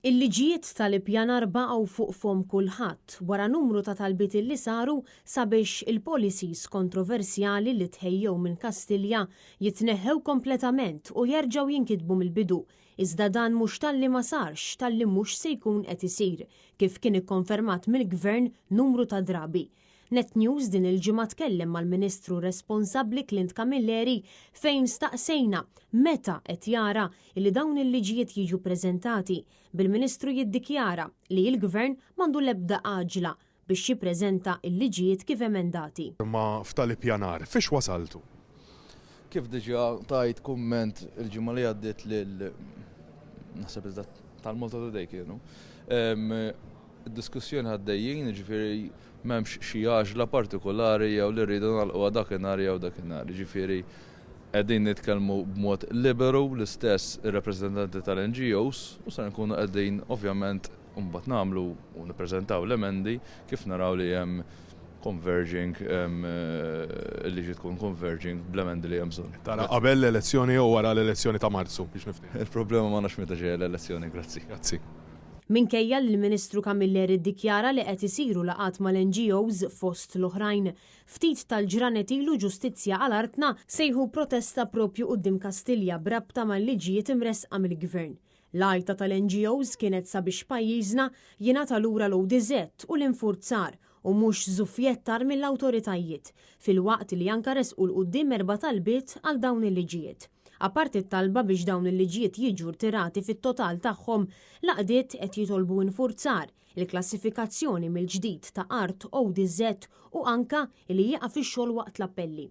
Il-liġijiet tal-ippjanar baqgħu fuq fomm kulħadd wara numru ta' talbiet li saru sabiex il-policies kontroversjali li tħejjew minn Kastilja jitneħħew kompletament u jerġgħu jinkitbu mill-bidu. Iżda dan mhux talli ma sarx talli mhux se jkun qed isir, kif kien ikkonfermat mill-Gvern numru ta' drabi. Net News din il-ġimgħa tkellem mal-Ministru responsabbli Clint Camilleri fejn staqsejna meta qed jara li dawn il-liġijiet jiġu preżentati, bil-Ministru jiddikjara li l-Gvern m'għandu l-ebda għaġla biex jippreżenta l-liġijiet kif emendati. Imma f'tal-ippjanar, fiex wasaltu? Kif diġà tajt kumment il-ġimgħa li għaddiet lil naħseb iżda tal-Malta Today kienu. Id-diskussjoni għaddejjin, jiġifieri m'hemmx xi għaġla partikolari jew li rridu nagħlquha dakinhar jew dakinhar. Jiġifieri qegħdin nitkellmu b'mod liberu l-istess ir-rappreżentanti tal-NGOs u ser nkunu qegħdin ovvjament mbagħad nagħmlu u nippreżentaw l-emendi kif naraw li hemm converging il-liġi tkun converging bl-emendi li hemm bżonn. Tara qabel l-elezzjoni jew wara l-elezzjoni ta' Marzu biex niftehmu. Il-problema ma nafx meta ġejja l-elezzjoni, grazzi. Grazzi. Minkejja li l-Ministru Camilleri ddikjara li qed isiru laqgħat mal-NGOs fost l-oħrajn, ftit tal-ġranet ilu Ġustizzja għal Artna sejħu protesta propju quddiem Kastilja b'rabta mal-liġijiet imressqa mill-Gvern. L-għajta tal-NGOs kienet sabiex pajjiżna jingħata lura l-ODZ u l-infurzar u mhux żuffjettar mill-awtoritajiet, filwaqt li anka ressqu 'l quddiem erba' talbiet għal dawn il-liġijiet. Apparti t-talba biex dawn il-liġijiet jiġu rtirati fit-total tagħhom, l-għaqdiet qed jitolbu infurzar, il-klassifikazzjoni mill-ġdid ta' art ODZ u anka li jieqaf ix-xogħol waqt l-appelli.